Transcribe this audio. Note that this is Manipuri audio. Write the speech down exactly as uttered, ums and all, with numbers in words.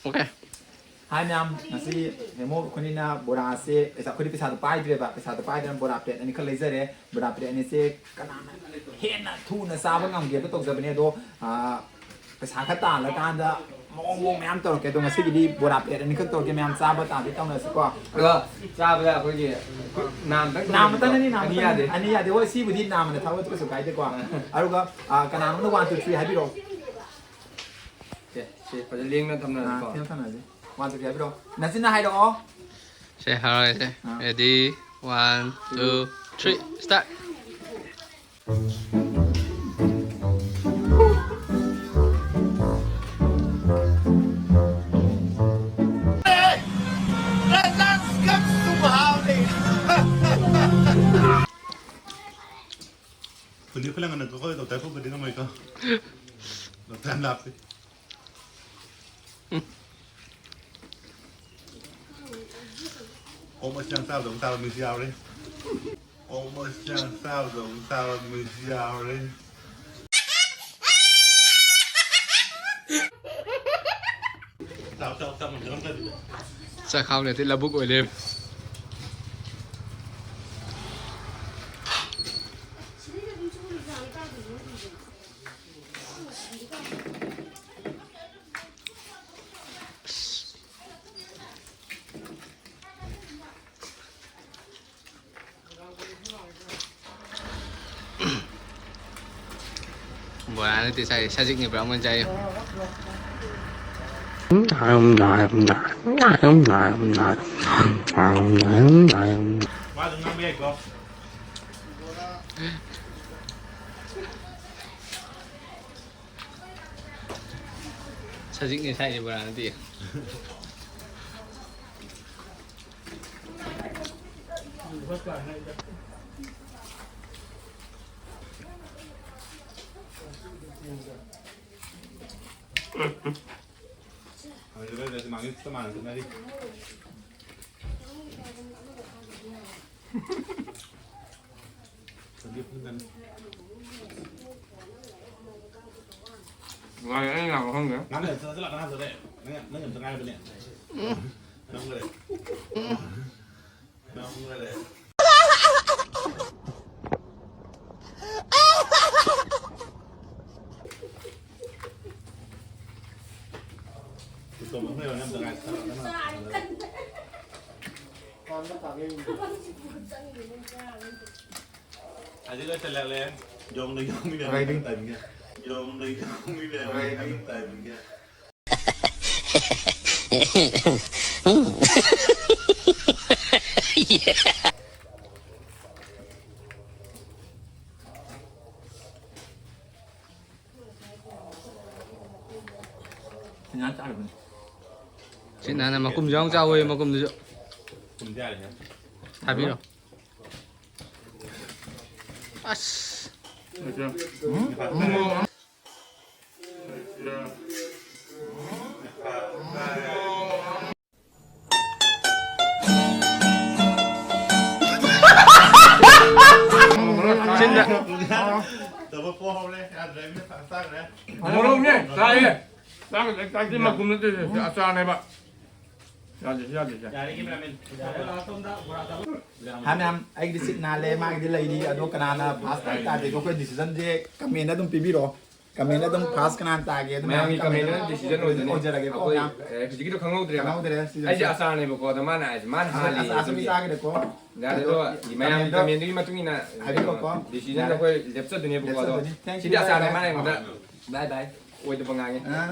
Okay. ꯍꯥꯏ ꯃꯌꯥꯝ, ꯉꯁꯤ ꯍꯦꯃꯣ ꯑꯩꯈꯣꯏꯅꯤꯅ ꯕꯣꯔꯥꯁꯦ, ꯄꯩꯁꯥ, ꯑꯩꯈꯣꯏꯗꯤ ꯄꯩꯁꯥꯗꯣ ꯄꯥꯏꯗ꯭ꯔꯦꯕ, ꯄꯩꯁꯥꯗꯣ ꯄꯥꯏꯗꯅ ꯕꯣꯔꯥ ꯄ꯭ꯂꯦꯠ ꯑꯅꯤꯈꯛ ꯂꯩꯖꯔꯦ꯫ ꯕꯣꯔꯥ ꯄ꯭ꯂꯦꯠ ꯑꯅꯤꯁꯦ ꯀꯅꯥꯅ ꯍꯦꯟꯅ ꯊꯨꯅ ꯆꯥꯕ ꯉꯝꯒꯦꯗꯣ ꯇꯧꯖꯕꯅꯦ꯫ ꯑꯗꯣ, ꯑꯥ, ꯄꯩꯁꯥ ꯈꯔ ꯇꯥꯜꯂꯀꯥꯟꯗ ꯃꯑꯣꯡ ꯃꯑꯣꯡ ꯃꯌꯥꯝ ꯇꯧꯔꯛꯀꯦ꯫ ꯑꯗꯣ ꯉꯁꯤꯒꯤꯗꯤ ꯕꯣꯔꯥ ꯄ꯭ꯂꯦꯠ ꯑꯅꯤꯈꯛ ꯇꯧꯔꯒꯦ꯫ ꯃꯌꯥꯝ ꯆꯥꯕ ꯇꯥꯟꯗꯤ ꯇꯧꯅꯔꯁꯤꯀꯣ꯫ ꯑꯗꯣ ꯆꯥꯕꯗ ꯑꯩꯈꯣꯏꯒꯤ ꯅꯥꯝꯇꯪ ꯅꯥꯝꯇꯪꯅꯅꯤ, ꯑꯅꯤ ꯅꯥꯝꯇꯪꯅꯅꯤ꯫ ꯌꯥꯗꯦ꯫ ꯑꯅꯤ ꯌꯥꯗꯦ꯫ ꯍꯣꯏ, ꯁꯤꯕꯨꯗꯤ ꯅꯥꯝꯅ ꯊꯥꯕ ꯀꯩꯁꯨ ꯀꯥꯏꯗꯦꯀꯣ꯫ ꯑꯗꯨꯒ, ꯑꯥ, ꯀꯅꯥꯅꯣꯝꯅ one, two, three ꯍꯥꯏꯕꯤꯔꯛꯑꯣ꯫ ꯁꯦ, ꯁꯦ, ꯐꯖꯅ ꯂꯦꯡꯅ ꯊꯝꯅꯔꯁꯤꯀꯣ꯫ ꯑꯥ, ꯊꯦꯡꯅ ꯊꯝꯅꯔꯁꯤ꯫ One, two, three ꯍꯥꯏꯕꯤꯔꯛꯑꯣ꯫ ꯅꯆꯤꯟꯅ ꯍꯥꯏꯔꯛꯑꯣ꯫ ꯁꯦ, ꯍꯥꯏꯔꯛꯑꯒꯦ꯫ ꯑꯥ꯫ Ready? One, two, three, start. ꯐꯨꯂꯤ ꯐꯨꯂꯥꯡ ꯉꯟꯅ ꯀꯣ, ꯗꯣꯛꯇꯔ ꯐꯨꯕꯗꯤ ꯉꯝꯃꯣꯏꯀꯣ꯫ ꯗꯣꯛꯇꯔ ꯌꯥꯝ ꯂꯥꯞꯄꯤ꯫ ꯑꯣꯛ ꯃꯆꯤꯟꯖꯥꯛ ꯆꯥꯕꯗꯧ ꯆꯥꯕ ꯃꯤꯁꯨ ꯌꯥꯎꯔꯦ꯫ ꯑꯣꯛ ꯃꯆꯤꯟꯖꯥꯛ ꯆꯥꯕꯗꯧ ꯆꯥꯕ ꯃꯤꯁꯨ ꯌꯥꯎꯔꯦ꯫ ꯆꯥꯎ, ꯆꯥꯎ, ꯆꯥꯎ, ꯃꯨꯟꯒꯠꯂꯝꯗ꯭ꯔꯗꯤ꯫ ꯆꯥꯛꯈꯥꯎ ꯅꯠꯇꯦ, ꯂꯧꯕꯨꯛ ꯑꯣꯏ ꯂꯩꯔꯝꯃꯦ꯫ ꯕꯣꯔꯥ ꯅꯠꯇꯦ ꯆꯥꯏ, ꯁꯖꯤꯛꯅꯤ ꯄꯨꯔꯥ ꯃꯣꯏꯅ ꯆꯥꯏ꯫ ꯁꯖꯤꯛꯅꯤ ꯁꯥꯏꯁꯦ, ꯕꯣꯔꯥ ꯅꯠꯇꯦ꯫ ꯉꯥꯏ ꯑꯩ ꯉꯥꯡꯕ ꯈꯪꯗꯦ꯫ ꯉꯥꯡꯗꯦ, ꯆꯠꯂ ꯆꯠꯂ ꯉꯥꯡꯗꯣꯔꯦ꯫ ꯅꯪ ꯅꯪ ꯑꯝꯇ ꯉꯥꯏꯕꯅꯦ꯫ ꯅꯪꯈ꯭ꯔꯦ꯫ ꯅꯪꯈ꯭ꯔꯦ꯫ ꯑꯗꯨ ꯂꯣꯏꯁꯤꯜꯂꯛꯂꯦ꯫ ꯌꯣꯡꯅ ꯌꯣꯡꯃꯤꯅꯦ ꯍꯥꯏꯕ ꯇꯥꯏꯃꯤꯡꯁꯦ꯫ ꯌꯣꯡꯅ ꯌꯣꯡꯃꯤꯅꯦ ꯍꯥꯏꯕ ꯇꯥꯏꯃꯤꯡꯁꯦ꯫ ꯁꯤ ꯅꯥꯟꯅ ꯃꯀꯨꯝꯁꯨ ꯌꯥꯝ ꯆꯥꯎꯋꯦ, ꯃꯀꯨꯝꯗꯨꯁꯨ꯫ ꯊꯥꯕꯤꯔꯣ꯫ ꯑꯁ꯫ ꯆꯤꯟꯗ꯫ ꯃꯣꯔꯣꯛꯅꯦ, ꯆꯥꯏꯌꯦ꯫ ꯆꯥꯛ, ꯆꯥꯛꯇꯤ ꯃꯄꯨꯝ ꯅꯠꯇꯦ, ꯑꯆꯥꯔꯅꯦꯕ꯫ ꯌꯥꯗꯦ, ꯌꯥꯗꯦ, ꯌꯥꯗꯦ꯫ ꯍꯥꯏ ꯃꯌꯥꯝ, ꯑꯩꯒꯤꯗꯤ ꯁꯤꯠ ꯅꯥꯜꯂꯦ, ꯃꯥꯒꯤꯗꯤ ꯂꯩꯔꯤ꯫ ꯑꯗꯣ ꯀꯅꯥꯅ ꯐꯥꯔꯁ ꯇꯥꯏ ꯇꯥꯗꯦꯗꯣ ꯑꯩꯈꯣꯏ ꯗꯤꯁꯤꯖꯟꯁꯦ ꯀꯃꯦꯟꯗ ꯑꯗꯨꯝ ꯄꯤꯕꯤꯔꯛꯑꯣ꯫ ꯀꯃꯦꯟꯗ ꯑꯗꯨꯝ ꯐꯥꯔꯁ ꯀꯅꯥꯅ ꯇꯥꯒꯦ ꯑꯗꯨꯝ ꯃꯌꯥꯝꯒꯤ ꯀꯃꯦꯟꯗ ꯗꯤꯁꯤꯖꯟ ꯑꯣꯏꯗꯣꯏꯅꯦ꯫ ꯑꯣꯏꯖꯔꯒꯦꯀꯣ ꯑꯩꯈꯣꯏ, ꯃꯌꯥꯝ꯫ ꯑꯦ, ꯍꯧꯖꯤꯛꯀꯤꯗꯣ ꯈꯪꯍꯧꯗ꯭ꯔꯦꯕ꯫ ꯈꯪꯍꯧꯗ꯭ꯔꯦ, ꯁꯤꯗ ꯑꯩꯁꯦ ꯑꯆꯥꯔꯅꯦꯕꯀꯣ, ꯑꯗꯣ ꯃꯥꯅ ꯍꯥꯏꯁꯦ ꯃꯥꯅ ꯑꯆꯥꯔ, ꯍꯥꯜꯂꯤ ꯑꯆꯥꯔꯁꯨ ꯑꯗꯨꯒꯤ꯫ ꯆꯥꯒꯦꯗꯀꯣ꯫ ꯌꯥꯔꯦ, ꯑꯗꯣ ꯑꯗꯣ ꯃꯌꯥꯝꯒꯤ ꯀꯃꯦꯟꯗꯣ ꯀꯃꯦꯟꯗꯨꯒꯤ ꯃꯇꯨꯡ ꯏꯟꯅ ꯍꯥꯏꯕꯤꯔꯛꯑꯣꯀꯣ꯫ ꯗꯤꯁꯤꯖꯟꯗꯣ ꯌꯥꯔꯦ꯫ ꯑꯩꯈꯣꯏ ꯂꯦꯞꯆꯗꯣꯏꯅꯦꯕꯀꯣ꯫ ꯑꯗꯣ ꯂꯦꯞꯆꯗꯣꯏꯅꯤ꯫ Thank you, CD ꯑꯆꯥꯔꯅꯦ, bye, bye꯫ ꯃꯥꯅ ꯑꯩꯉꯣꯟꯗ bye bye ꯑꯣꯏꯗꯕ ꯉꯥꯡꯉꯦ꯫ ꯑꯥ꯫